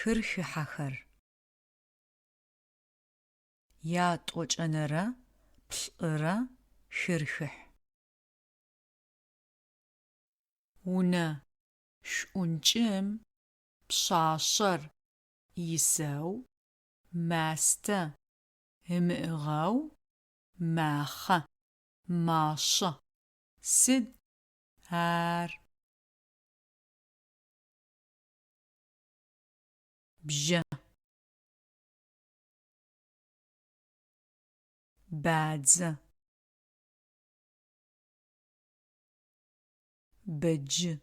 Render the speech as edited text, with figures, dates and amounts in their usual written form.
Хырхыхьэхэр. Ятӏокӏэнэрэ плӏырэ хырхыхь. Унэ шӏункӏым пшъашъэр исэу мастэ ымыӏыгъэу махъэ, машъэ. Сыд ар? Бжьэ. Бадзэ. Бэджы.